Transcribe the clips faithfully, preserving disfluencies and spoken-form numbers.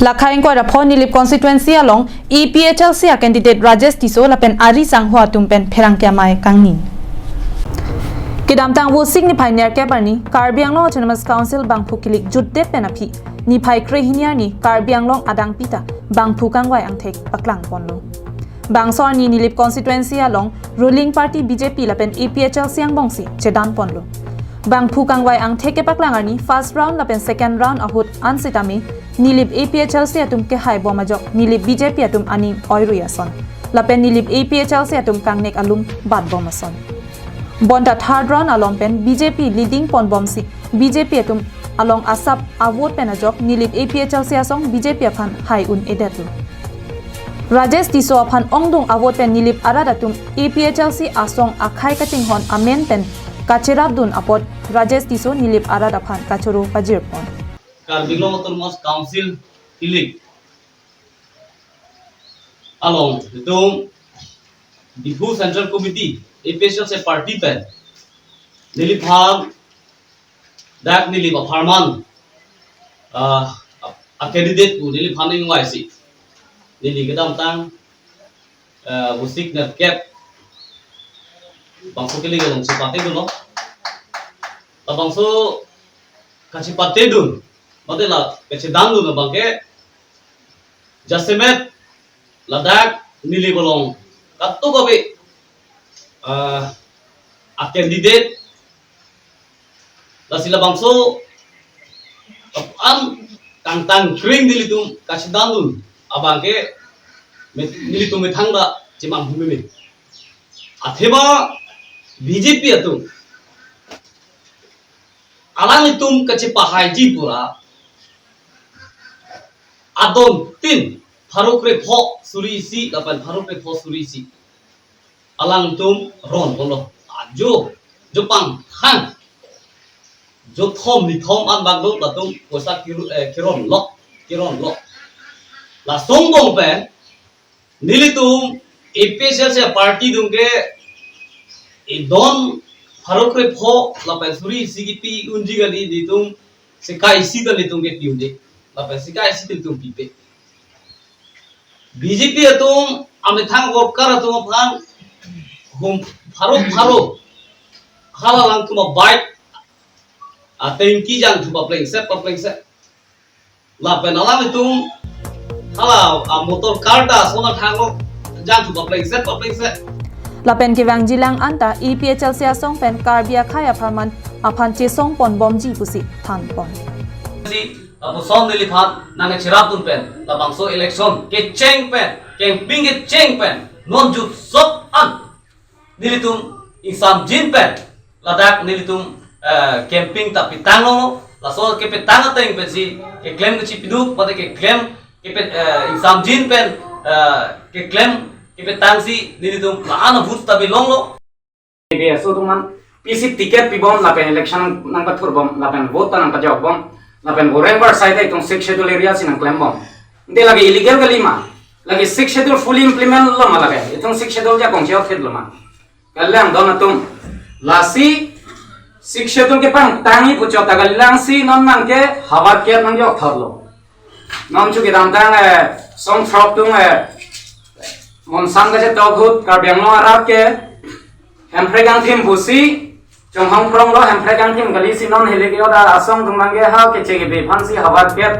Lakhai ingkoi ra pho Nilip constituency along A P H L C a candidate Rajesh Tisso lapen ari sangho atum pen pherangke amei kangni. Kedamtang Vosik niphai nerkep arni Karbi Anglong Autonomous Council bangphu kilik jutdet pen aphi niphai krehini arni Karbi Anglong adangpi ta bangphu kangvai angthek paklang ponlo. Bangso arni Nilip constituency along ruling party B J P lapen A P H L C angbongsi chedan ponlo. Bangphu kangvai angthek kepaklang arni first round lapen second round ahut an sitame Nilip A P H L C atum kehai bom ajok Nilip B J P atum aning oirui ason. Lapen Nilip A P H L C atum kangnek alum bat bom ason. Bonta third round along pen B J P leading pon bomsi B J P atum along asap avote pen ajok Nilip A P H L C asong B J P aphan hai un-edetlo. Rajesh Tisso aphan ongdung avote pen Nilip arat atum A P H L C asong akhai kachinghon amen pen kacherapdun apot Rajesh Tisso Nilip arat aphan kachoro pajir pon. Karbi Anglong Autonomous Council kilik along itum Diphu Central Committee A P H L C party pen neliphan dak Nilip apharman, ah, a candidate pu neliphan ingvai si neli kedamtang, ah, Vosik nerkep bangso kilik along chepatedunlo. Labangso kachepatedun, mate la kachedandun abangke jasemet ladak Nilip along katu kabe, ah, a candidate lasi labangso an kangtang kring nelitum kachedandun abangke me-, nelitum methang ta chemang humeme. Athema B J P atum alanglitum kachepahaiji pura adon tin pharo krepho suri isi lapen pharo krepho suri isi alangtum ron ponlo. Ajo, jo pangthang, jo thom nithom an banglo latum poisa kiru-, eh, kironlo, kironlo. Lason angbong pen nelitum A P H L C party atum ke edon pharo krepho lapen suri isi kipi unji kali, nelitum sika isi ta nelitum ke pi-unde, lapen sika isi ta nelitum pipe. B J P atum amethang worker atum aphan hum pharo pharo hala alangtum a bike a tanki jangthu paplengset paplengset. Lapen alanglitum hala a motor car ta sona thanglo jangthu paplengset paplengset. Lapen kevangjilang anta A P H L C asong pen Karbi akhai apharman aphan chesong pon bomji pusi than pon. Si, lapuson neliphan nangcherapdun pen labangso election kecheng pen, campaign kecheng pen non jutsok an nelitum ingsamjin pen ladak nelitum, eh, campaign ta petanglo. Laso kepetang ateng pensi keklem kachipiduk mate keklem kepe-, eh, ingsamjin pen, eh, keklem kepetangsi nelitum la-an a vote ta bilonglo. Ibe aso atum an pisi ticket pibom lapen election nangpathur bom lapen vote ta nangpajok bom lapen Oranger side itum Sixth Schedule area si nangklem bom. Ante lake illegal kalima? Lake Sixth Schedule fully implement lo ma lake? Itum Sixth Schedule ajakong che-othet lo ma? Kalilang don atum. Lasi Sixth Schedule kepangtangji pu chot ta kalilangsi non nangke havar kep nangjok thotlo. Non chu kedamtang, eh, song throk tung, eh, monsam kachetok ahut Karbi Anglong arat ke Hemprek angthim pusi chonghong pronglo. Hemprek angthim kali si non hile ke oda asong atum abangke ha keche kebe aphansi havar kep,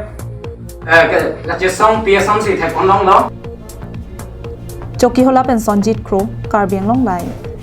eh, ke, kachesong pi asonsi thek-onlonglo. Chokihola pen Sonjit Kro, Karbi Anglong Live.